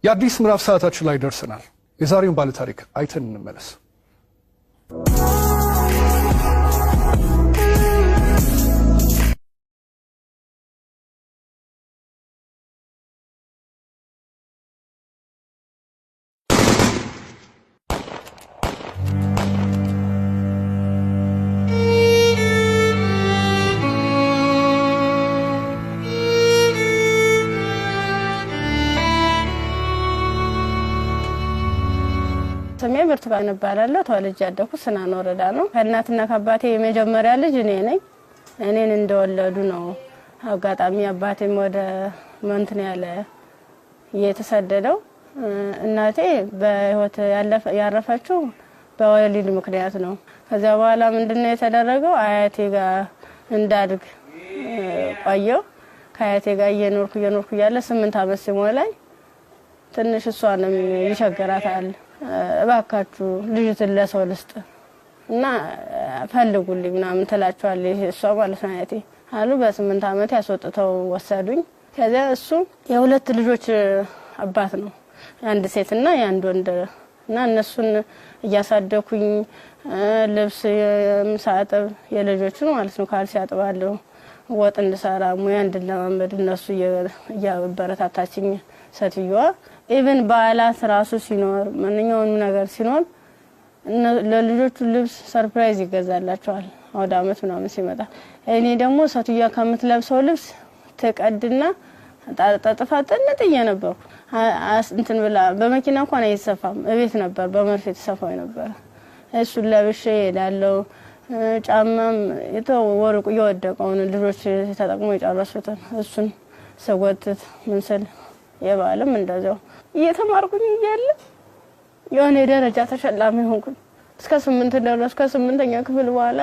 የአዲስ ምዕራፍ ሰዓታችን ላይ ደርሰናል። የዛሬውን ባለታሪክ አይተን እንመለስ። ስሜ ብርቱካን እባላለሁ። ተወልጄ ያደኩት ስናን ወረዳ ነው። ከእናትና ከአባቴ የመጀመሪያ ልጅ እኔ ነኝ። እኔን እንደወለዱ ነው አጋጣሚ አባቴም ወደ መንትን ያለ የተሰደደው። እናቴ በህይወት ያረፈችው በወሊድ ምክንያት ነው። ከዚያ በኋላ ምንድነው የተደረገው? አያቴ ጋር እንዳድግ ቆየው። ከአያቴ ጋር እየኖርኩ እየኖርኩ እያለ 8 ዓመት ሲሞላኝ ትንሽ እሷንም ይቸግራታል። እባካችሁ ልጅትን ለሰው ልስጥ እና ፈልጉልኝ ምናምን ትላቸዋለች እሷ ማለት ነው አያቴ አሉ። በ8 ዓመት ያስወጥተው ወሰዱኝ። ከዚያ እሱ የሁለት ልጆች አባት ነው፣ አንድ ሴትና የአንድ ወንድ እና እነሱን እያሳደኩኝ ልብስ ሳጥብ የልጆቹን ማለት ነው ካልሲ አጥባለሁ፣ ወጥ እንድሰራ ሙያ እንድለማመድ እነሱ እያበረታታችኝ ሴትዮዋ። even በዓላት ራሱ ሲኖር ማንኛውንም ነገር ሲኖር ለልጆቹ ልብስ surprise ይገዛላቸዋል አውደ ዓመት ምናምን ሲመጣ። እኔ ደግሞ ሴትዮዋ ከምትለብሰው ልብስ ትቀድና ጣጥፋ ጥንጥዬ ነበርኩ። እንትን ብላ በመኪና እንኳን አይሰፋም፣ እቤት ነበር በመርፌ የተሰፋው ነበር። እሱን ለብሼ እሄዳለሁ። ጫማም የተወርቁ የወደቀውን ልጆች ተጠቅሞ የጨረሱትን እሱን ስጎትት ምን ስል የበዓልም እንደዚያው እየተማርኩኝ እያለ የሆነ የደረጃ ተሸላሚ ሆንኩኝ። እስከ 8 ደረስኩ። ከ8ኛ ክፍል በኋላ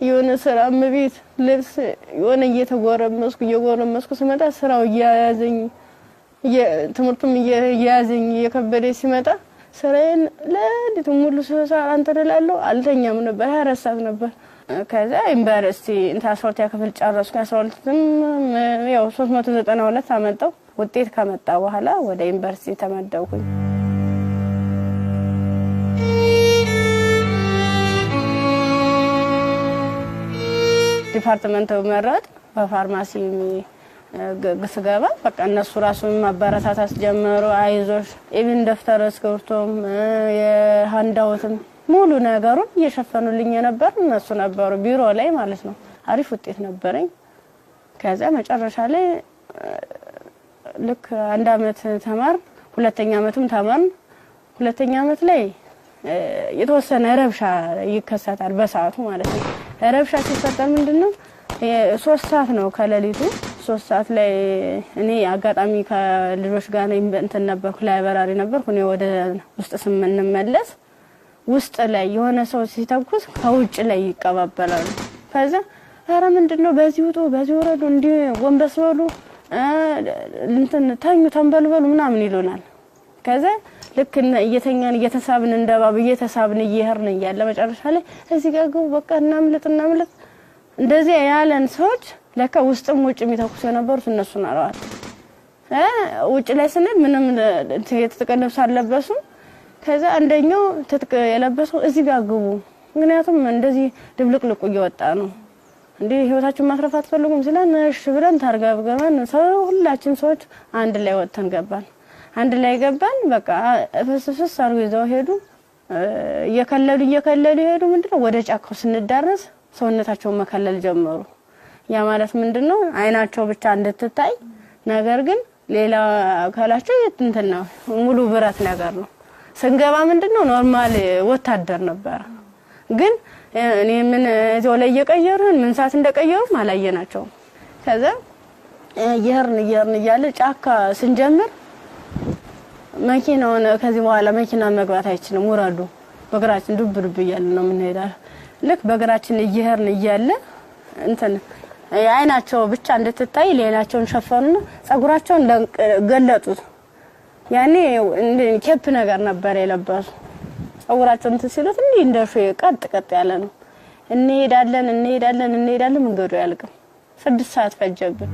የሆነ ስራ እመቤት ልብስ የሆነ እየተጎረመስኩ እየጎረመስኩ ስመጣ ስራው እያያዘኝ ትምህርቱም እየያዘኝ እየከበደ ሲመጣ ስራዬን ለሊቱን ሙሉ ስሰራ እንትን እላለሁ። አልተኛም ነበር፣ 24 ሰዓት ነበር። ከዛ ዩኒቨርሲቲ እንትን 12ኛ ክፍል ጨረስኩ። 12ም ያው 392 አመጣሁ። ውጤት ከመጣ በኋላ ወደ ዩኒቨርሲቲ ተመደብኩኝ። department መረጥ በፋርማሲ ስገባ በቃ እነሱ ራሱ ማበረታታት ጀመሩ። አይዞሽ even ደብተር እስክሪብቶም የ handout ም ሙሉ ነገሩን እየሸፈኑልኝ የነበር እነሱ ነበሩ፣ ቢሮ ላይ ማለት ነው። አሪፍ ውጤት ነበረኝ። ከዛ መጨረሻ ላይ ልክ አንድ አመት ተማር፣ ሁለተኛ አመትም ተማርን። ሁለተኛ አመት ላይ የተወሰነ ረብሻ ይከሰታል በሰዓቱ ማለት ነው። ረብሻ ሲፈጠር ምንድነው 3 ሰዓት ነው ከሌሊቱ 3 ሰዓት ላይ እኔ አጋጣሚ ከልጆች ጋር እንትን ነበርኩ፣ library ነበርኩ። እኔ ወደ ውስጥ ስንመለስ ውስጥ ላይ የሆነ ሰው ሲተኩስ ከውጭ ላይ ይቀባበላሉ። ከዛ ኧረ ምንድነው በዚህ ውጡ፣ በዚህ ወረዱ፣ እንዲህ ጎንበስ በሉ፣ እንትን ተኙ፣ ተንበልበሉ ምናምን ይሉናል። ከዛ ልክ እየተኛን እየተሳብን እንደባብ እየተሳብን እየሄድን እያለ መጨረሻ ላይ እዚህ ጋር ግቡ፣ በቃ እናምልጥ እናምልጥ እንደዚህ ያለን ሰዎች ለካ ውስጥም ውጭም የተኩሱ የነበሩት እነሱ ናቸው። ውጭ ላይ ስንል ምንም የትጥቅ ልብስ አልለበሱም። ከዛ አንደኛው ትጥቅ የለበሰው እዚህ ጋር ግቡ፣ ምክንያቱም እንደዚህ ድብልቅልቁ እየወጣ ነው እንዴ ህይወታችሁን ማትረፍ አትፈልጉም ሲለን እሺ ብለን ተርገብግበን ሰው ሁላችን ሰዎች አንድ ላይ ወጥተን ገባን። አንድ ላይ ገባን። በቃ ፍስፍስ አድርገው ይዘው ሄዱ። እየከለሉ እየከለሉ ሄዱ። ምንድነው ወደ ጫካው ስንዳረስ ሰውነታቸውን መከለል ጀመሩ። ያ ማለት ምንድነው አይናቸው ብቻ እንድትታይ፣ ነገር ግን ሌላ አካላቸው እንትን ነው ሙሉ ብረት ነገር ነው። ስንገባ ምንድነው normal ወታደር ነበር። ግን እኔ ምን እዚያው ላይ እየቀየሩን ምን ሰዓት እንደቀየሩም አላየናቸውም። ከዛ እየሄድን እየሄድን እያለ ጫካ ስንጀምር መኪናውን ከዚህ በኋላ መኪና መግባት አይችልም፣ ውረዱ፣ በእግራችን ዱብ ዱብ እያልን ነው የምንሄደው። ልክ በእግራችን እየሄድን እያለ እንትን አይናቸው ብቻ እንድትታይ ሌላቸውን ሸፈኑና ጸጉራቸውን ገለጡት። ያኔ cap ነገር ነበር የለበሱ። ጸጉራቸውን እንትን ሲሉት እንዲህ እንደ ሾህ ቀጥ ቀጥ ያለ ነው። እንሄዳለን እንሄዳለን እንሄዳለን፣ መንገዱ አያልቅም። 6 ሰዓት ፈጀብን።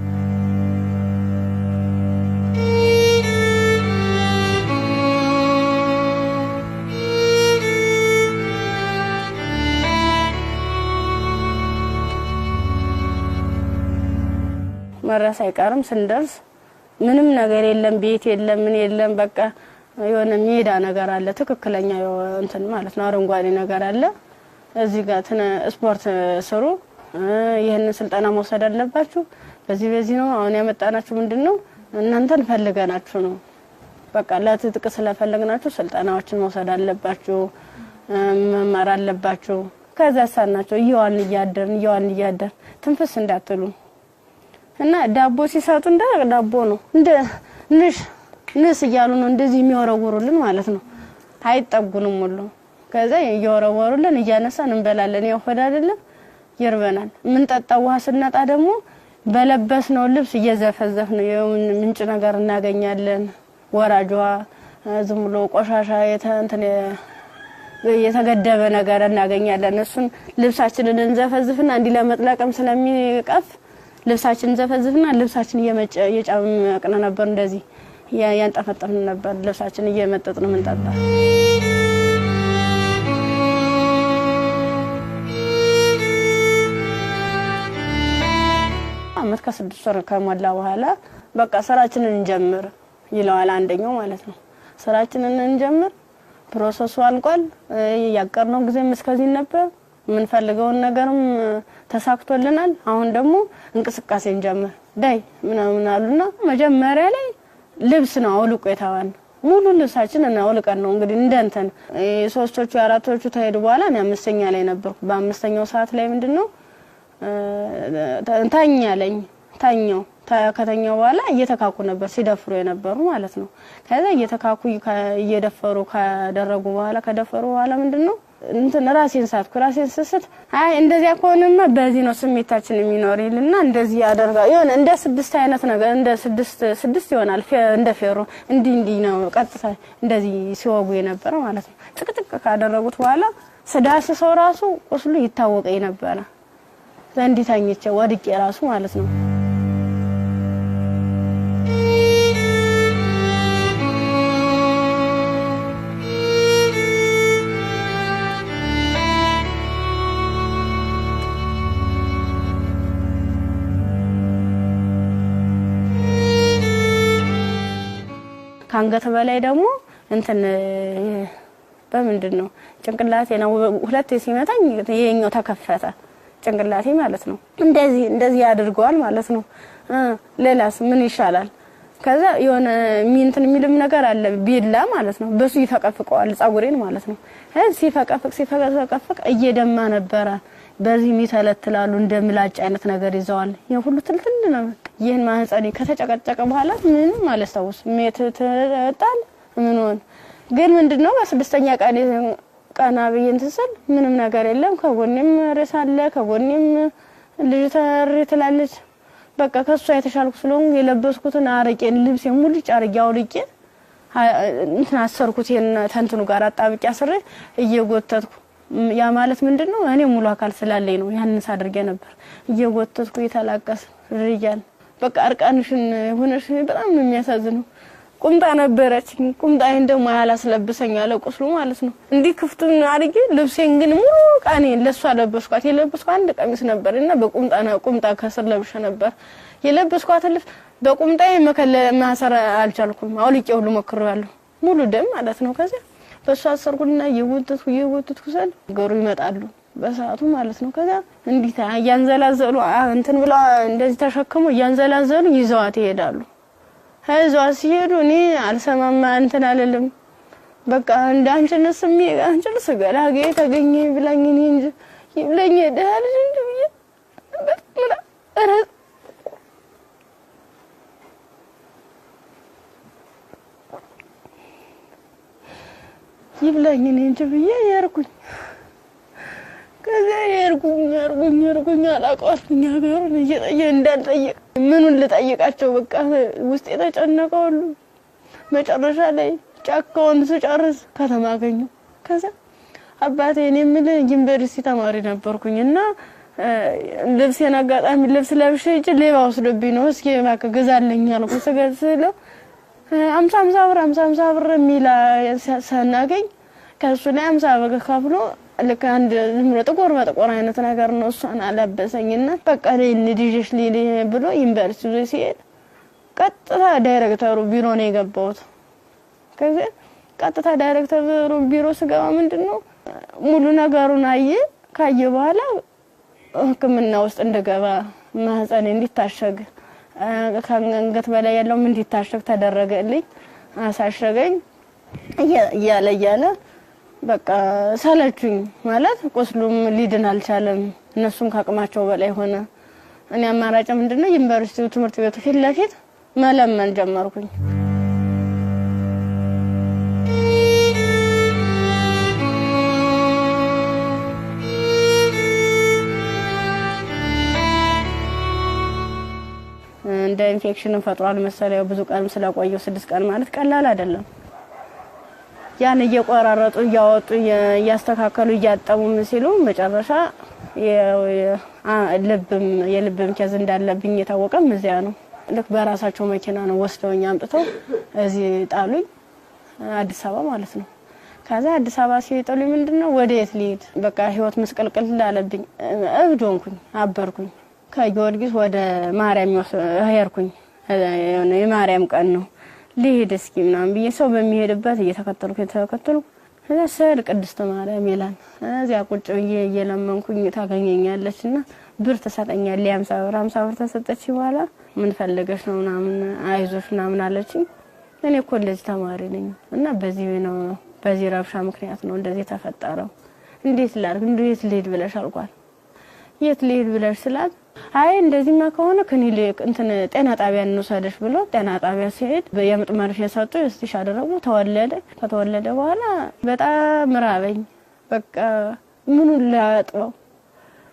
መድረስ አይቀርም። ስንደርስ ምንም ነገር የለም፣ ቤት የለም፣ ምን የለም። በቃ የሆነ ሜዳ ነገር አለ፣ ትክክለኛ እንትን ማለት ነው፣ አረንጓዴ ነገር አለ። እዚህ ጋር ስፖርት ስሩ፣ ይህንን ስልጠና መውሰድ አለባችሁ። በዚህ በዚህ ነው አሁን ያመጣናችሁ። ምንድነው እናንተን ፈልገናችሁ ነው። በቃ ለትጥቅ ስለፈለግናችሁ ስልጠናዎችን መውሰድ አለባችሁ፣ መማር አለባችሁ። ከዛ ሳናቸው እየዋልን እያደርን እየዋልን እያደርን ትንፍስ እንዳትሉ እና ዳቦ ሲሰጡ እንደ ዳቦ ነው እንደ ንሽ ንስ እያሉ ነው እንደዚህ የሚወረውሩልን ማለት ነው። አይጠጉንም ሁሉ። ከዛ እየወረወሩልን እያነሳን እንበላለን። ያው ሆድ አይደለም ይርበናል። የምንጠጣው ውሃ ስናጣ ደግሞ በለበስነው ልብስ እየዘፈዘፍ ነው ምንጭ ነገር እናገኛለን። ወራጅ ውሃ ዝም ብሎ ቆሻሻ እንትን የተገደበ ነገር እናገኛለን። እሱን ልብሳችንን እንዘፈዝፍና እንዲህ ለመጥለቅም ስለሚቀፍ ልብሳችንን እንዘፈዝፍና ልብሳችን እየጨመቅን ነበር፣ እንደዚህ ያንጠፈጠፍን ነበር። ልብሳችን እየመጠጥን ምንጠጣ። አመት ከ6 ወር ከሞላ በኋላ በቃ ስራችንን እንጀምር ይለዋል አንደኛው ማለት ነው። ስራችንን እንጀምር፣ process ኡ አልቋል። ያቀርነው ጊዜም እስከዚህ ነበር። የምንፈልገውን ነገርም ተሳክቶልናል። አሁን ደግሞ እንቅስቃሴ እንጀምር ዳይ ምናምን አሉና መጀመሪያ ላይ ልብስ ነው አውልቆ የተባልነው። ሙሉ ልብሳችንን አውልቀን ነው እንግዲህ እንደ እንትን ሶስቶቹ አራቶቹ ተሄዱ በኋላ እኔ 5ኛ ላይ ነበርኩ። በ5ኛው ሰዓት ላይ ምንድነው ተኛለኝ ተኛው። ከተኛው በኋላ እየተካኩ ነበር ሲደፍሩ የነበሩ ማለት ነው። ከዛ እየተካኩ እየደፈሩ ካደረጉ በኋላ ከደፈሩ በኋላ ምንድነው እንትን ራሴን ሳትኩ። ራሴን ስስት አይ እንደዚያ ከሆነማ በዚህ ነው ስሜታችን የሚኖር ይልና እንደዚህ ያደርጋል። የሆነ እንደ 6 አይነት ነገር እንደ 6 ይሆናል እንደ ፌሮ እንዲህ እንዲህ ነው ቀጥታ እንደዚህ ሲወጉ የነበረ ማለት ነው። ጥቅጥቅ ካደረጉት በኋላ ስዳስሰው ራሱ ቁስሉ ይታወቀኝ ነበረ። እንዲህ ተኝቼ ወድቄ ራሱ ማለት ነው። ከአንገት በላይ ደግሞ እንትን በምንድን ነው ጭንቅላቴ ነው ሁለቴ ሲመታኝ ይሄኛው ተከፈተ ጭንቅላቴ ማለት ነው። እንደዚህ እንደዚህ ያደርገዋል ማለት ነው። ሌላስ ምን ይሻላል? ከዛ የሆነ እንትን የሚልም ነገር አለ ቢላ ማለት ነው። በሱ ይፈቀፍቀዋል ጸጉሬን ማለት ነው። ሲፈቀፍቅ ሲፈቀፍቅ እየደማ ነበረ። በዚህ የሚተለትላሉ እንደ ምላጭ አይነት ነገር ይዘዋል። ይሄ ሁሉ ትልትል ነው። ይሄን ማህፀኔ ከተጨቀጨቀ በኋላ ምንም አላስታውስም። ሜት ተጣል ምን ሆነ ግን ምንድነው በስድስተኛ ቀን ቀና ብዬ እንትን ስል ምንም ነገር የለም። ከጎኔም ሬሳ አለ፣ ከጎኔም ልጅ ተሪ ትላለች። በቃ ከሷ የተሻልኩ ስለሆንኩ የለበስኩትን አረቄን ልብሴን ሙልጭ አርጌ አውልቄ እንትን አሰርኩት። ይሄን ተንትኑ ጋር አጣብቄ አስሬ እየጎተትኩ ያ ማለት ምንድነው እኔ ሙሉ አካል ስላለኝ ነው ያንን ሳደርግ ነበር። እየጎተትኩ እየተላቀስ ርያል በቃ እርቃንሽን ሆነሽ በጣም ነው የሚያሳዝነው። ቁምጣ ነበረች፣ ቁምጣዬን ደግሞ ያላስለብሰኝ አለ ቁስሉ ማለት ነው። እንዲህ ክፍቱን አድርጌ ልብሴን ግን ሙሉ ቃኔን ለሷ ለበስኳት። የለበስኳት አንድ ቀሚስ ነበርና በቁምጣ ቁምጣ ከስር ለብሼ ነበር የለበስኳት ልብስ። በቁምጣዬ ማሰር አልቻልኩም። አውልቄ ሁሉ ሞክሬዋለሁ፣ ሙሉ ደም ማለት ነው። ከዚያ በሷ አሰርኩና እየጎተትኩ እየጎተትኩ ስል ገሩ ይመጣሉ በሰዓቱ ማለት ነው። ከዛ እንዲህ እያንዘላዘሉ እንትን ብለው እንደዚህ ተሸክመው እያንዘላዘሉ ይዘዋት ይሄዳሉ። ይዘዋት ሲሄዱ እኔ አልሰማማ እንትን አልልም። በቃ እንደ አንቺንስ አንቺንስ ገላጌ ተገኘ ብላኝ እኔ እንጂ ይብለኝ ደህና ልጅ እንጂ ብዬ በጣም ይብላኝ እኔ እንጂ ብዬ የርኩኝ። ከዚያ የርኩኝ የርኩኝ የርኩኝ አላውቀዋትም። ሀገሩን እየጠየ እንዳልጠይቅ ምኑን ልጠይቃቸው በቃ ውስጥ የተጨነቀው ሁሉ መጨረሻ ላይ ጫካውን ስጨርስ ከተማ አገኘሁ። ከዛ አባቴ እኔ የምልህ ዩኒቨርሲቲ ተማሪ ነበርኩኝ እና ልብሴን አጋጣሚ ልብስ ለብሼ ሂጅ ሌባ ወስዶብኝ ነው እስኪ እባክህ ግዛልኝ አልኩት። ስገዝለው 50 50 ብር 50 50 ብር የሚል ሳናገኝ ከእሱ ላይ 50 ብር ከፍሎ ልክ አንድ ዝም ብሎ ጥቁር በጥቁር አይነት ነገር ነው። እሷን አለበሰኝና በቃ ልጅሽ ልሂድ ብሎ ዩኒቨርሲቲ ይዞ ሲሄድ ቀጥታ ዳይሬክተሩ ቢሮ ነው የገባሁት። ከዚያ ቀጥታ ዳይሬክተሩ ቢሮ ስገባ ምንድነው ሙሉ ነገሩን አየ። ካየ በኋላ ሕክምና ውስጥ እንድገባ ማህፀኔ እንዲታሸግ ከአንገት በላይ ያለውም እንዲታሸግ ተደረገልኝ። አሳሸገኝ። እያለ እያለ በቃ ሰለቹኝ። ማለት ቁስሉም ሊድን አልቻለም። እነሱም ከአቅማቸው በላይ ሆነ። እኔ አማራጭ ምንድነው ዩኒቨርሲቲው ትምህርት ቤቱ ፊት ለፊት መለመን ጀመርኩኝ። እንደ ኢንፌክሽን ፈጥሯል መሰለኝ። ብዙ ቀን ስለቆየው 6 ቀን ማለት ቀላል አይደለም። ያን እየቆራረጡ እያወጡ እያስተካከሉ እያጠቡ ምን ሲሉ መጨረሻ የልብም case እንዳለብኝ የታወቀም እዚያ ነው። ልክ በራሳቸው መኪና ነው ወስደውኝ አምጥተው እዚህ ጣሉኝ፣ አዲስ አበባ ማለት ነው። ከዛ አዲስ አበባ ሲጥሉኝ ምንድነው ወደ የት ልሂድ? በቃ ህይወት ምስቅልቅል አለብኝ። እብድ ሆንኩኝ፣ አበርኩኝ። ከጊዮርጊስ ወደ ማርያም ሄድኩኝ። የማርያም ቀን ነው ልሂድ እስኪ ምናምን ብዬ ሰው በሚሄድበት እየተከተልኩ ከዛ ስዕል ቅድስት ማርያም ይላል። እዚያ ቁጭ ብዬ እየለመንኩኝ ታገኘኛለችና ብር ትሰጠኛለች። 50 ብር 50 ብር ተሰጠች። በኋላ ምን ፈልገሽ ነው ምናምን አይዞሽ ምናምን አለችኝ። እኔ እኮ እንደዚህ ተማሪ ነኝ እና በዚህ ነው በዚህ ረብሻ ምክንያት ነው እንደዚህ ተፈጠረው። እንዴት ላድርግ እንዴት ልሂድ ብለሽ አልኳት። የት ልሂድ ብለሽ ስላት አይ እንደዚህማ ከሆነ ክሊኒክ እንትን ጤና ጣቢያ እንውሰድሽ ብሎ ጤና ጣቢያ ሲሄድ የምጥ መርፌ ሰጡ። stitch አደረጉ። ተወለደ። ከተወለደ በኋላ በጣም ራበኝ። በቃ ምኑን ላጥበው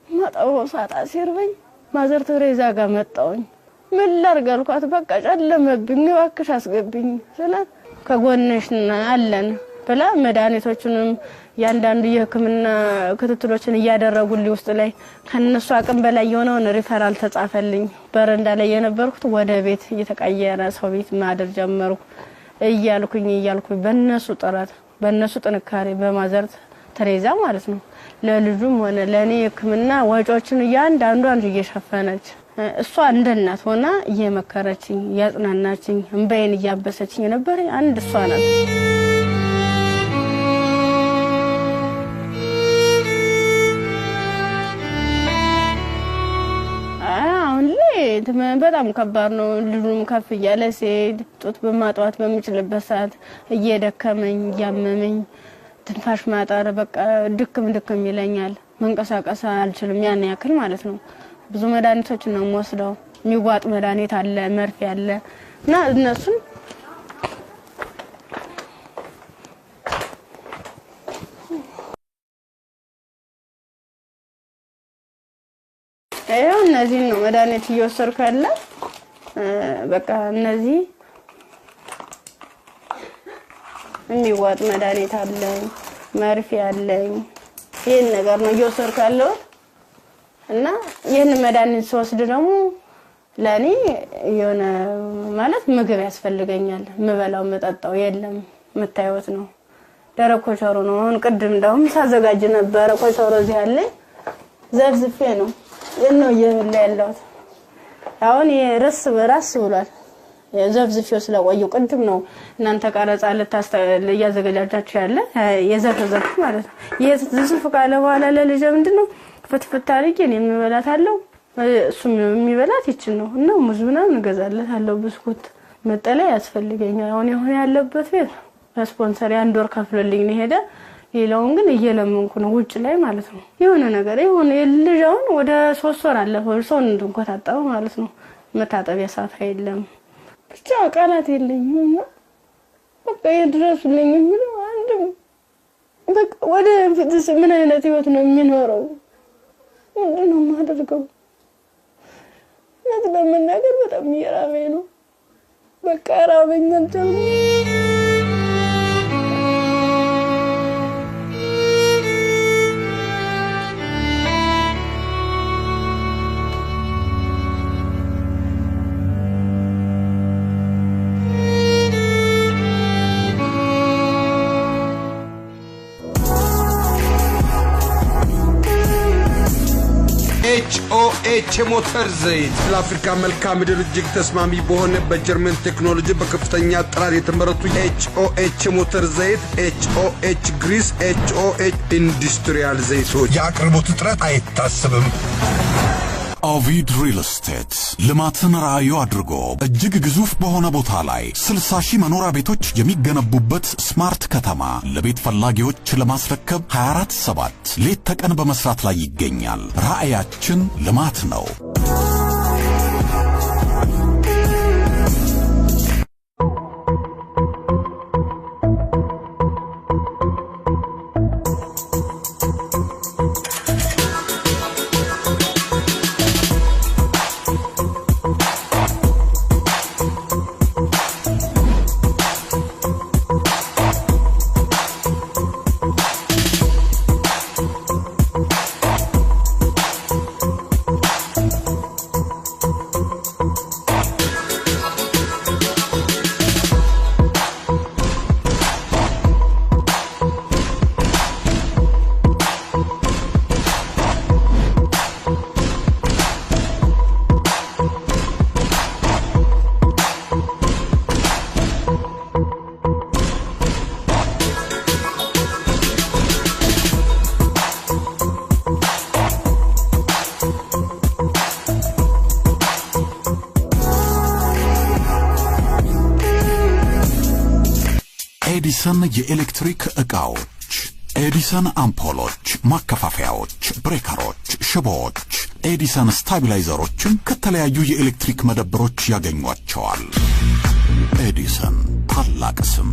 ማጠበው ሳጣ ሲርበኝ ማዘር ቴሬዛ ጋር መጣሁኝ። ምን ላድርግ አልኳት። በቃ ጨለመብኝ፣ እባክሽ አስገብኝ ስላት ከጎንሽ አለን ብላ መድኃኒቶቹንም ያንዳንዱ የሕክምና ክትትሎችን እያደረጉልኝ ውስጥ ላይ ከነሱ አቅም በላይ የሆነውን ሪፈራል ተጻፈልኝ። በረንዳ ላይ የነበርኩት ወደ ቤት እየተቀየረ ሰው ቤት ማደር ጀመርኩ። እያልኩኝ በነሱ ጥረት በነሱ ጥንካሬ በማዘር ቴሬዛ ማለት ነው ለልጁም ሆነ ለኔ ሕክምና ወጪዎችን እያንዳንዷን እየሸፈነች እሷ እንደ እናት ሆና እየመከረችኝ እያጽናናችኝ እንባዬን እያበሰችኝ ነበር። አንድ እሷ ናት። አሁን ላይ በጣም ከባድ ነው። ልጁም ከፍ እያለ ሲሄድ ጡት በማጥዋት በምችልበት ሰዓት እየደከመኝ እያመመኝ ትንፋሽ ማጠር በቃ ድክም ድክም ይለኛል። መንቀሳቀስ አልችልም ያን ያክል ማለት ነው። ብዙ መድኃኒቶችን ነው የምወስደው። የሚዋጥ መድኃኒት አለ፣ መርፌ አለ እና እነሱን ይኸው እነዚህን ነው መድኃኒት እየወሰድኩ ያለ። በቃ እነዚህ የሚዋጥ መድኃኒት አለኝ፣ መርፌ አለኝ። ይሄን ነገር ነው እየወሰድኩ ያለሁት እና ይሄን መድኃኒት ስወስድ ደግሞ ለኔ የሆነ ማለት ምግብ ያስፈልገኛል። የምበላው የምጠጣው የለም። የምታዩት ነው፣ ደረቅ ኮቸሮ ነው። አሁን ቅድም እንደውም ሳዘጋጅ ነበረ ኮቸሮ እዚህ አለኝ፣ ዘፍዝፌ ነው ነው እየበላ ያለሁት። አሁን የረስ በራስ ብሏል። ዘፍዝፌው ስለቆየው ቅድም ነው እናንተ ቀረጻ እያዘገጃጃችሁ ያለ የዘፈዘፍኩ ማለት ነው። የዝፍዝፍ ካለ በኋላ ለልጄ ምንድነው ፍትፍት አድርጌ እኔ የምበላታለሁ፣ እሱም የሚበላት ይችን ነው እና ሙዝ ምናምን እገዛለታለሁ፣ ብስኩት፣ መጠለያ ያስፈልገኛል። አሁን የሆነ ያለበት ቤት በስፖንሰር የአንድ ወር ከፍሎልኝ ነው ሄደ። ሌላውን ግን እየለመንኩ ነው ውጭ ላይ ማለት ነው። የሆነ ነገር የሆነ ልጅ አሁን ወደ 3 ወር አለፈው ሰው እንድንኮታጠበ ማለት ነው። መታጠቢያ ሳፋ የለም። ብቻ ቃላት የለኝም እና በቃ የድረሱልኝ የምለው አንድም በቃ ወደ ፊትስ ምን አይነት ህይወት ነው የሚኖረው? ምንድን ነው የማደርገው? እውነት ለመናገር በጣም እየራበኝ ነው። በቃ ራበኝ አልቻልኩም። ኤች የሞተር ዘይት ለአፍሪካ መልክዓ ምድር እጅግ ተስማሚ በሆነ በጀርመን ቴክኖሎጂ በከፍተኛ ጥራት የተመረቱ ኤች ኦ ኤች የሞተር ዘይት፣ ኤች ኦ ኤች grease፣ ኤች ኦ ኤች industrial ዘይቶች። የአቅርቦት እጥረት አይታሰብም። ኦቪድ ሪል ስቴት ልማትን ራዕዩ አድርጎ እጅግ ግዙፍ በሆነ ቦታ ላይ 60 ሺህ መኖሪያ ቤቶች የሚገነቡበት smart ከተማ ለቤት ፈላጊዎች ለማስረከብ 24/7 ሌት ተቀን በመስራት ላይ ይገኛል። ራዕያችን ልማት ነው። ኤዲሰን የኤሌክትሪክ ዕቃዎች፣ ኤዲሰን አምፖሎች፣ ማከፋፈያዎች፣ ብሬከሮች፣ ሽቦዎች፣ ኤዲሰን ስታቢላይዘሮችን ከተለያዩ የኤሌክትሪክ መደብሮች ያገኟቸዋል። ኤዲሰን፣ ታላቅ ስም።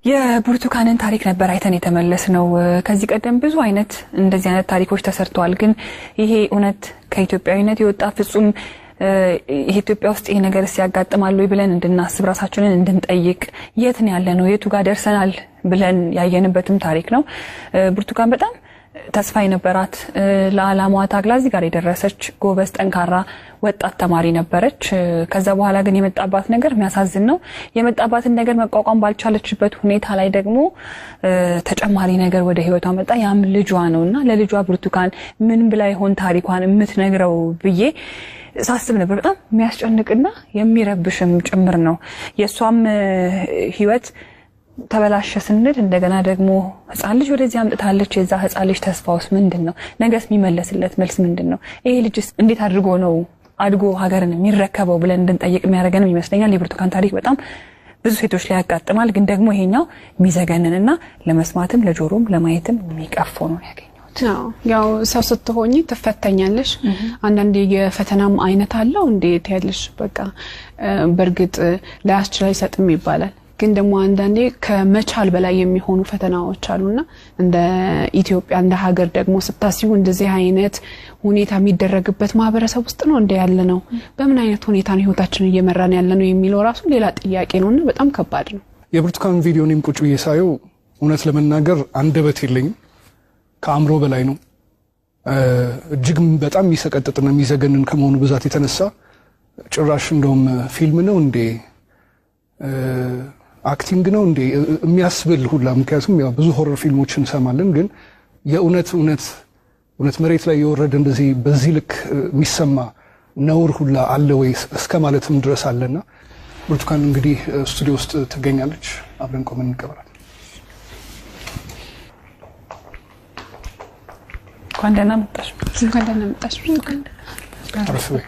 የብርቱካንን ታሪክ ነበር አይተን የተመለስነው። ከዚህ ቀደም ብዙ አይነት እንደዚህ አይነት ታሪኮች ተሰርተዋል። ግን ይሄ እውነት ከኢትዮጵያዊነት የወጣ፣ ፍጹም ኢትዮጵያ ውስጥ ይሄ ነገር ያጋጥማል ወይ ብለን እንድናስብ፣ ራሳችንን እንድንጠይቅ፣ የት ነው ያለነው፣ የቱ ጋር ደርሰናል ብለን ያየንበትም ታሪክ ነው። ብርቱካን በጣም ተስፋ የነበራት፣ ለዓላማዋ ታግላ እዚህ ጋር የደረሰች ጎበዝ፣ ጠንካራ ወጣት ተማሪ ነበረች። ከዛ በኋላ ግን የመጣባት ነገር የሚያሳዝን ነው። የመጣባትን ነገር መቋቋም ባልቻለችበት ሁኔታ ላይ ደግሞ ተጨማሪ ነገር ወደ ሕይወቷ መጣ። ያም ልጇ ነው። እና ለልጇ ብርቱካን ምን ብላ ይሆን ታሪኳን የምትነግረው ብዬ ሳስብ ነበር። በጣም የሚያስጨንቅና የሚረብሽም ጭምር ነው። የእሷም ሕይወት ተበላሸ ስንል እንደገና ደግሞ ህፃን ልጅ ወደዚህ አምጥታለች። የዛ ህፃን ልጅ ተስፋውስ ምንድን ነው? ነገስ የሚመለስለት መልስ ምንድን ነው? ይሄ ልጅስ እንዴት አድርጎ ነው አድጎ ሀገርን የሚረከበው ብለን እንድንጠይቅ የሚያደርገንም ይመስለኛል። የብርቱካን ታሪክ በጣም ብዙ ሴቶች ላይ ያጋጥማል። ግን ደግሞ ይሄኛው የሚዘገንንና ለመስማትም ለጆሮም ለማየትም የሚቀፈው ነው ያገኘሁት። ያው ሰው ስትሆኚ ትፈተኛለሽ። አንዳንዴ የፈተናም አይነት አለው። እንዴት ያለሽ በቃ በእርግጥ ላያስችል አይሰጥም ይባላል። ግን ደግሞ አንዳንዴ ከመቻል በላይ የሚሆኑ ፈተናዎች አሉና እንደ ኢትዮጵያ እንደ ሀገር ደግሞ ስታስቡ እንደዚህ አይነት ሁኔታ የሚደረግበት ማህበረሰብ ውስጥ ነው እንደ ያለ ነው። በምን አይነት ሁኔታ ነው ህይወታችንን እየመራን ያለ ነው የሚለው ራሱ ሌላ ጥያቄ ነውና በጣም ከባድ ነው። የብርቱካን ቪዲዮ እኔም ቁጭ ብዬ ሳየው እውነት ለመናገር አንደበት የለኝም። ከአእምሮ በላይ ነው። እጅግ በጣም የሚሰቀጥጥና የሚዘገንን ከመሆኑ ብዛት የተነሳ ጭራሽ እንደውም ፊልም ነው እንዴ፣ acting ነው እንዴ የሚያስብል ሁላ። ምክንያቱም ያው ብዙ horror ፊልሞች እንሰማለን፣ ግን የእውነት እውነት እውነት መሬት ላይ የወረደ እንደዚህ በዚህ ልክ የሚሰማ ነውር ሁላ አለ ወይ እስከ ማለትም ድረስ አለና ብርቱካን እንግዲህ ስቱዲዮ ውስጥ ትገኛለች። አብረን ቆመን እንቀበላለን። እንኳን ደህና መጣሽ። እንኳን ደህና መጣሽ ብርቱካን። አረፍ በይ።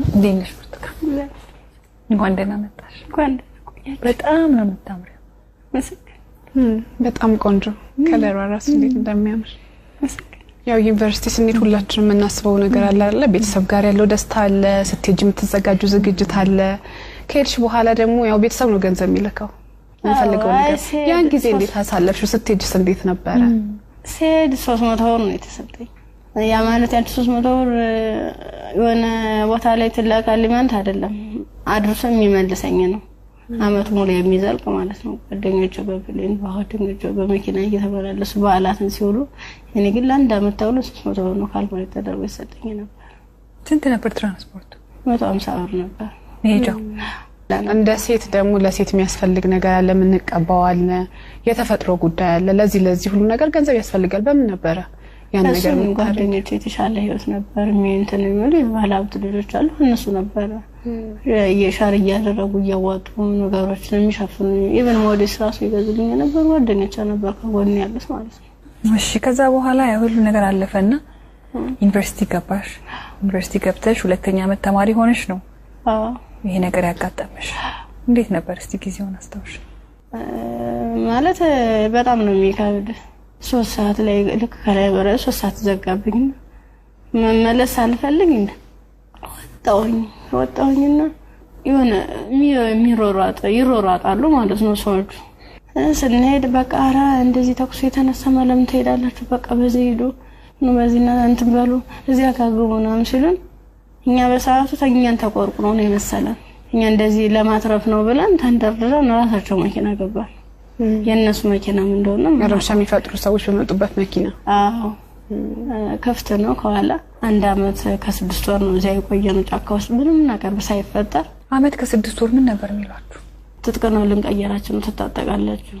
እንዴት ነሽ ብርቱካን? እንኳን ደህና መጣሽ። በጣም ነው የምታምሪው። በጣም ቆንጆ፣ ከለሯ ራሱ እንዴት እንደሚያምር። ያው ዩኒቨርሲቲ ስንሄድ ሁላችንም የምናስበው ነገር አለ አይደለ? ቤተሰብ ጋር ያለው ደስታ አለ፣ ስትሄጂ የምትዘጋጁ ዝግጅት አለ። ከሄድሽ በኋላ ደግሞ ያው ቤተሰብ ነው ገንዘብ የሚልከው የምፈልገው ነገር። ያን ጊዜ እንዴት አሳለፍሽው? ስትሄጂስ እንዴት ነበረ? ስሄድ 300 ብር ነው የተሰጠኝ። ያ ማለት ያንቺ 300 ብር የሆነ ቦታ ላይ ትላካልኝ ማለት አይደለም። አድርሶ የሚመልሰኝ ነው። አመት ሙሉ የሚዘልቅ ማለት ነው። ጓደኞቼ በ plane፣ ጓደኞቼ በመኪና እየተመላለሱ በዓላትን ሲውሉ፣ እኔ ግን ለአንድ አመት ተብሎ 300 ብር ነው calculate ተደርጎ የተሰጠኝ ነበር። ስንት ነበር ትራንስፖርቱ? 150 ብር ነበር። መሄጃው? እንደ ሴት ደግሞ ለሴት የሚያስፈልግ ነገር አለ፣ የምንቀባው አለ፣ የተፈጥሮ ጉዳይ አለ። ለዚህ ለዚህ ሁሉ ነገር ገንዘብ ያስፈልጋል። በምን ነበረ ያን ነገር እሱም ጓደኞቼ የተሻለ ህይወት ነበር እንትን የሚሉ የባለ ሀብት ልጆች አሉ። እነሱ ነበረ የ share እያደረጉ እያዋጡ ነገሮችን የሚሸፍኑ፣ even ሞዴስ ራሱ ይገዙልኝ የነበር ጓደኞቼ ነበር ከጎን ያሉት ማለት ነው። እሺ፣ ከዛ በኋላ ያ ሁሉ ነገር አለፈና ዩኒቨርሲቲ ገባሽ። ዩኒቨርሲቲ ገብተሽ ሁለተኛ ዓመት ተማሪ ሆነሽ ነው ይሄ ነገር ያጋጠመሽ። እንዴት ነበር እስቲ ጊዜውን አስታውሽ? ማለት በጣም ነው የሚከብድ። 3 ሰዓት ላይ ልክ ከላይ በረ 3 ሰዓት ዘጋብኝ። መመለስ አልፈልግ ወጣሁኝና የሆነ የሚሮሯጥ ይሮሯጣሉ ማለት ነው ሰዎቹ። ስንሄድ በቃ ኧረ እንደዚህ ተኩስ የተነሳ ለምን ትሄዳላችሁ? በቃ በዚህ ሂዱ ነው በዚህና እንትን በሉ እዚያ ካግቡ ምናምን ሲሉን እኛ በሰዓቱ ተኛን ተቆርቁሮ ነው የመሰለን። እኛ እንደዚህ ለማትረፍ ነው ብለን ተንደርድረን ራሳቸው መኪና ገባን። የእነሱ መኪናም እንደሆነ ረብሻ የሚፈጥሩ ሰዎች በመጡበት መኪና። አዎ ክፍት ነው ከኋላ። 1 ዓመት ከ6 ወር ነው እዚያ የቆየነው ጫካ ውስጥ ምንም ነገር ሳይፈጠር። ዓመት ከ6 ወር ምን ነበር የሚሏችሁ? ትጥቅ ነው ልንቀየራችሁ ነው፣ ትታጠቃላችሁ፣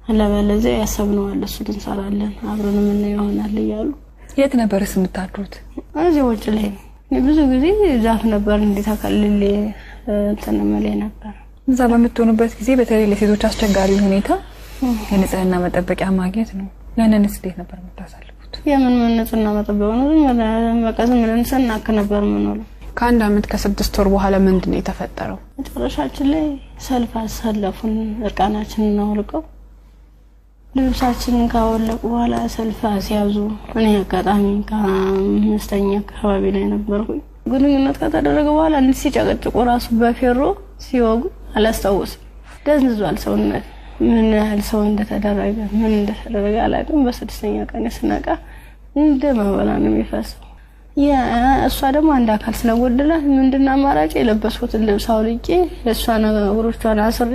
አለበለዚያ ያሰብነው አለ እሱን እንሰራለን አብረን ምን ይሆናል እያሉ። የት ነበርስ የምታድሩት? እዚህ ውጭ ላይ ነው። ብዙ ጊዜ ዛፍ ነበር እንዴት አካልል እንትን እምልህ ነበር። እዛ በምትሆኑበት ጊዜ በተለይ ለሴቶች አስቸጋሪ ሁኔታ የንጽህና መጠበቂያ ማግኘት ነው። ያንንስ እንዴት ነበር የምታሳልፉት? የምን ምን ንጽህና መጠበቂያ ነው? በቃ ዝም ብለን ስናክ ነበር የምንውለው። ከ1 ዓመት ከ6 ወር በኋላ ምንድን ነው የተፈጠረው? መጨረሻችን ላይ ሰልፍ አሰለፉን። እርቃናችንን አውልቀው ልብሳችንን ካወለቁ በኋላ ሰልፍ አስያዙ። እኔ አጋጣሚ ከ5ኛ አካባቢ ላይ ነበርኩኝ። ግንኙነት ከተደረገ በኋላ እንዲህ ሲጨቀጭቁ ራሱ በፌሮ ሲወጉ አላስታውስም። ደንዝዟል ሰውነት። ምን ያህል ሰው እንደተደረገ ምን እንደተደረገ አላውቅም። በ6ኛ ቀን ስነቃ እንደ መበላ ነው የሚፈሰው። እሷ ደግሞ አንድ አካል ስለጎደላት ምንድነው አማራጭ የለበስኩትን ልብስ አውልቄ እሷን እግሮቿን አስሬ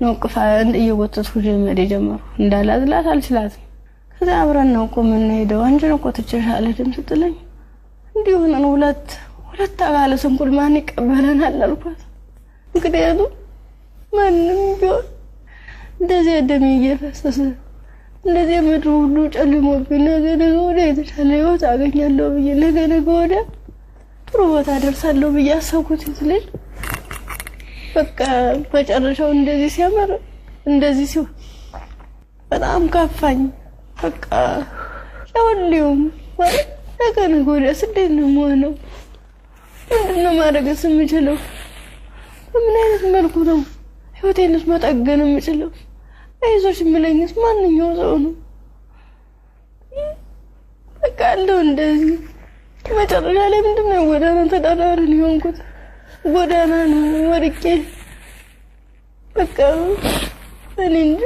ነው ቅፋ እየጎተትኩ መሄድ የጀመርኩ። እንዳላዝላት አልችላትም። ከዛ አብረን ነው እኮ የምንሄደው፣ አንቺን እኮ ትቼሽ አልሄድም ስትለኝ እንዲህ ሆነን ሁለት አካለ ስንኩል ማን ይቀበለናል አልኳት። ምክንያቱም ማንም ቢሆን እንደዚህ ደሜ እየፈሰሰ እንደዚህ ምድሩ ሁሉ ጨልሞብኝ ነገ ነገ ወዲያ የተሻለ ህይወት አገኛለሁ ብዬ ነገ ነገ ወዲያ ጥሩ ቦታ ደርሳለሁ ብዬ አሰብኩት ልጅ በቃ መጨረሻው እንደዚህ ሲያምር እንደዚህ ሲሆን በጣም ከፋኝ። በቃ ለሁሉም ማለት ነገ ነገ ወዲያስ እንዴት ነው የምሆነው? ምንድን ነው ማድረግስ የምችለው? በምን አይነት መልኩ ነው ህይወቴንስ መጠገን የምችለው? አይዞሽ የሚለኝስ ማንኛው ሰው ነው? በቃ አለው እንደዚህ መጨረሻ ላይ ምንድን ነው ጎዳና ተዳዳሪ ነው የሆንኩት። ጎዳና ነው ወድቄ በቃ እኔ እንጃ።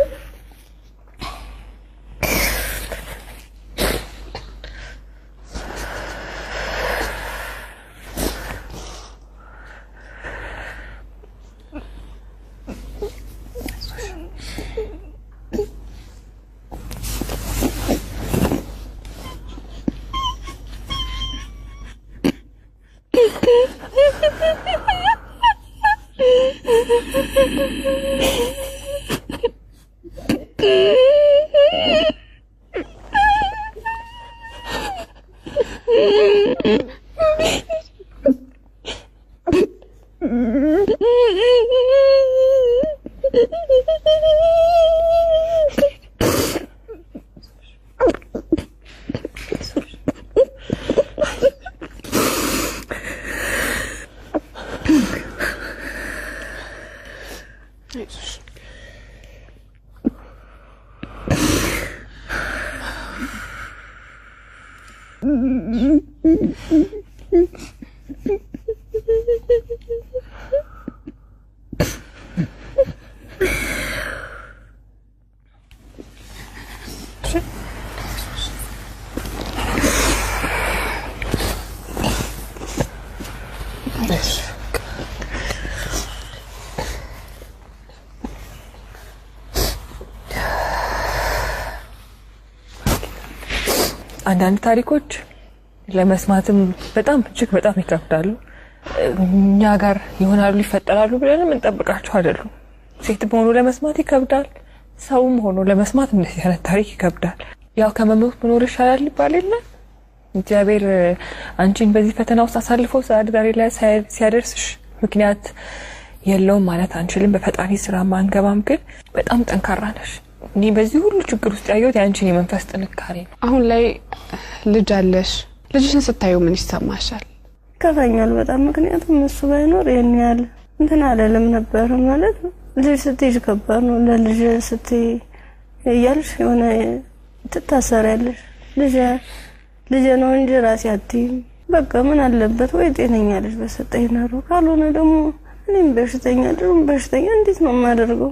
አንዳንድ ታሪኮች ለመስማትም በጣም እጅግ በጣም ይከብዳሉ። እኛ ጋር ይሆናሉ ይፈጠራሉ ብለንም እንጠብቃቸው አይደሉም። ሴት ሆኖ ለመስማት ይከብዳል። ሰውም ሆኖ ለመስማት እንደዚህ አይነት ታሪክ ይከብዳል። ያው ከመሞት መኖር ይሻላል ይባል የለ። እግዚአብሔር አንቺን በዚህ ፈተና ውስጥ አሳልፎ ዛሬ ላይ ሲያደርስሽ ምክንያት የለውም ማለት አንችልም። በፈጣሪ ስራ ማንገባም፣ ግን በጣም ጠንካራ ነሽ። እኔ በዚህ ሁሉ ችግር ውስጥ ያየሁት የአንቺን የመንፈስ ጥንካሬ ነው። አሁን ላይ ልጅ አለሽ። ልጅሽን ስታዩ ምን ይሰማሻል? ይከፋኛል በጣም። ምክንያቱም እሱ ባይኖር ይሄን ያህል እንትን አለልም ነበር። ማለት ልጅ ስትይዥ ከባድ ነው። ለልጅ ስትይ እያልሽ የሆነ ትታሰሪያለሽ። ልጅ ልጅ ነው እንጂ ራሴ አትይም። በቃ ምን አለበት ወይ ጤነኛ ልጅ በሰጠኝ ኖሮ፣ ካልሆነ ደግሞ እኔም በሽተኛ ልጁም በሽተኛ እንዴት ነው የማደርገው?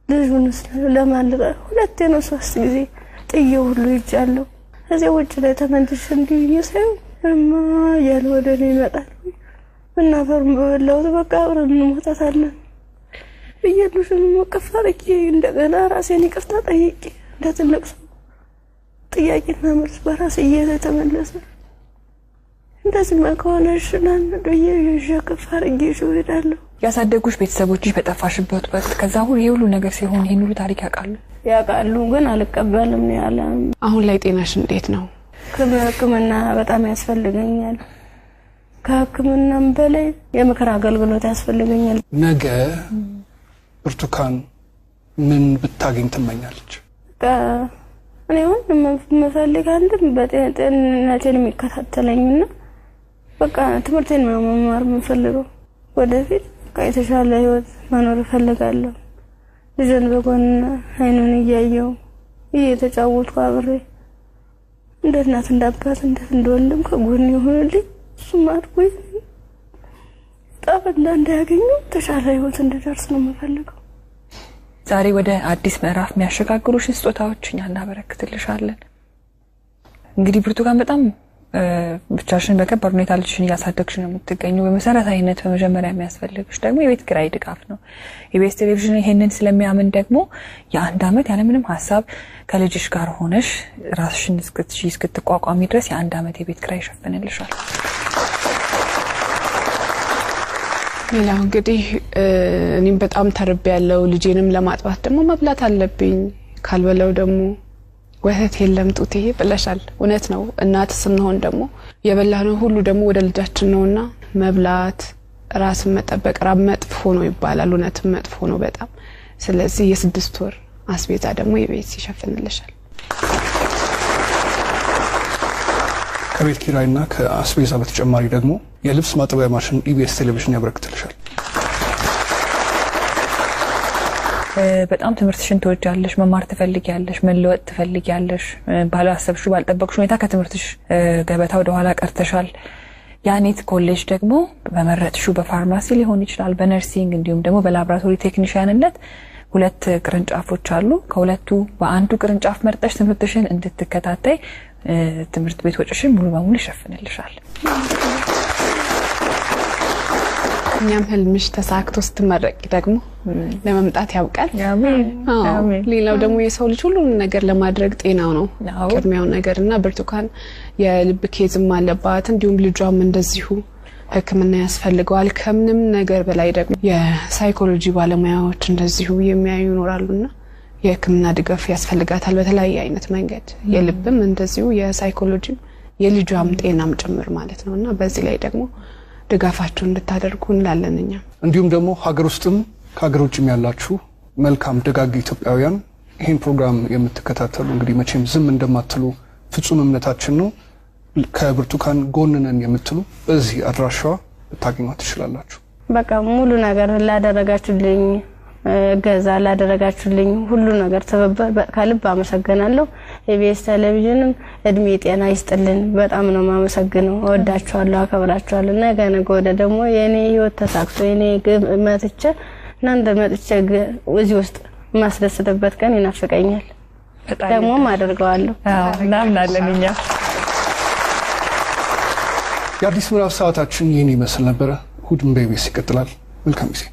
ልጁንስ ለማን ልጣ? ሁለቴ ነው 3 ጊዜ ጥዬው ሁሉ ሄጃለሁ። እዚያ ውጭ ላይ ተመልሼ እንዲህ ብዬ ሳየው እማ እያለ ወደ እኔ ይመጣል። እና አፈሩን በበላሁት በቃ አብረን እንሞታታለን ብዬ ልጁን እቅፍ አድርጌ እንደገና ራሴን ይቅርታ ጠይቄ እንደ ትልቅ ሰው ጥያቄና መልስ በራሴ እየተመለሰ እንደዚህማ ከሆነ እሺ ብዬ ይዤ እቅፍ አድርጌ ይዤው እሄዳለሁ። ያሳደጉሽ ቤተሰቦችሽ በጠፋሽበት ወቅት ከዛ ሁሉ ይሄ ሁሉ ነገር ሲሆን ይሄን ሁሉ ታሪክ ያውቃሉ? ያውቃሉ፣ ግን አልቀበልም ነው ያለ። አሁን ላይ ጤናሽ እንዴት ነው? ሕክምና በጣም ያስፈልገኛል። ከሕክምናም በላይ የምክር አገልግሎት ያስፈልገኛል። ነገ ብርቱካን ምን ብታገኝ ትመኛለች? በቃ እኔ አሁን የምፈልግ አንድም በጤንነቴን የሚከታተለኝና በቃ ትምህርቴን ነው መማር የምፈልገው። ወደፊት በቃ የተሻለ ህይወት መኖር እፈልጋለሁ። ልጄን በጎን አይኑን እያየው እየተጫወትኩ አብሬ እንደ እናት እንደ አባት እንደ ወንድም ከጎን ይሁንልኝ። እሱም አድጎ ዕጣ ፈንታ እንዳያገኘው የተሻለ ህይወት እንድደርስ ነው የምፈልገው። ዛሬ ወደ አዲስ ምዕራፍ የሚያሸጋግሩሽን ስጦታዎች እኛ እናበረክትልሻለን። እንግዲህ ብርቱካን በጣም ብቻሽን በከባድ ሁኔታ ልጅሽን እያሳደግሽ ነው የምትገኙ። በመሰረታዊነት በመጀመሪያ የሚያስፈልግሽ ደግሞ የቤት ኪራይ ድጋፍ ነው። ኢቢኤስ ቴሌቪዥን ይሄንን ስለሚያምን ደግሞ የአንድ ዓመት ያለምንም ሀሳብ ከልጅሽ ጋር ሆነሽ ራስሽን እስክትቋቋሚ ድረስ የአንድ ዓመት የቤት ኪራይ ይሸፍንልሻል። ሌላው እንግዲህ እኔም በጣም ተርቤያለሁ። ልጄንም ለማጥባት ደግሞ መብላት አለብኝ። ካልበላው ደግሞ ወተት የለም ጡቴ ብለሻል። እውነት ነው። እናት ስንሆን ደግሞ የበላነው ሁሉ ደግሞ ወደ ልጃችን ነውና መብላት፣ ራስን መጠበቅ ራብ መጥፎ ነው ይባላል። እውነትም መጥፎ ነው በጣም። ስለዚህ የ6 ወር አስቤዛ ደግሞ የቤት ይሸፍንልሻል። ከቤት ኪራይና ከአስቤዛ በተጨማሪ ደግሞ የልብስ ማጠቢያ ማሽን ኢቢኤስ ቴሌቪዥን ያበረክትልሻል። በጣም ትምህርትሽን ትወጃለሽ፣ መማር ትፈልጊያለሽ፣ መለወጥ ትፈልጊያለሽ። ባላሰብሽው ባልጠበቅሽው ሁኔታ ከትምህርትሽ ገበታ ወደ ኋላ ቀርተሻል። ያኔት ኮሌጅ ደግሞ በመረጥሽው በፋርማሲ ሊሆን ይችላል፣ በ nursing እንዲሁም ደግሞ በላብራቶሪ ቴክኒሽያንነት 2 ቅርንጫፎች አሉ። ከሁለቱ በአንዱ ቅርንጫፍ መርጠሽ ትምህርትሽን እንድትከታተይ ትምህርት ቤት ወጪሽን ሙሉ በሙሉ ይሸፍንልሻል። እኛም ህልምሽ ተሳክቶ ስትመረቂ ደግሞ ለመምጣት ያብቃል። አሜን። አሜን። ሌላው ደግሞ የሰው ልጅ ሁሉን ነገር ለማድረግ ጤናው ነው ቅድሚያው ነገርና ብርቱካን የልብ case ም አለባት፣ እንዲሁም ልጇም እንደዚሁ ሕክምና ያስፈልገዋል። ከምንም ነገር በላይ ደግሞ የሳይኮሎጂ ባለሙያዎች እንደዚሁ የሚያዩ ይኖራሉና የሕክምና ድጋፍ ያስፈልጋታል በተለያየ አይነት መንገድ። የልብም እንደዚሁ የሳይኮሎጂም የልጇም ጤናም ጭምር ማለት ነውና በዚህ ላይ ደግሞ ድጋፋችሁን እንድታደርጉ እንላለን እኛ። እንዲሁም ደግሞ ሀገር ውስጥም ከሀገር ውጭም ያላችሁ መልካም ደጋግ ኢትዮጵያውያን ይሄን ፕሮግራም የምትከታተሉ እንግዲህ መቼም ዝም እንደማትሉ ፍጹም እምነታችን ነው። ከብርቱካን ጎን ነን የምትሉ በዚህ አድራሻዋ ልታገኟት ትችላላችሁ። በቃ ሙሉ ነገር ላደረጋችሁልኝ እገዛ ላደረጋችሁልኝ ሁሉ ነገር ትብብር ከልብ አመሰግናለሁ። ኢቢኤስ ቴሌቪዥንም እድሜ ጤና ይስጥልን። በጣም ነው የማመሰግነው። እወዳችኋለሁ፣ አከብራችኋለሁ። ነገ ነገ ወዲያ ደግሞ የኔ ህይወት ተሳክቶ የኔ ግብ መጥቼ እናንተ መጥቼ እዚህ ውስጥ የማስደስትበት ቀን ይናፍቀኛል። ደግሞም አደርገዋለሁ። አዎ እናምናለን እኛ። የአዲስ ምዕራፍ ሰዓታችን ይህን ይመስል ነበረ። እሁድን በኢቢኤስ ይቀጥላል። መልካም ጊዜ።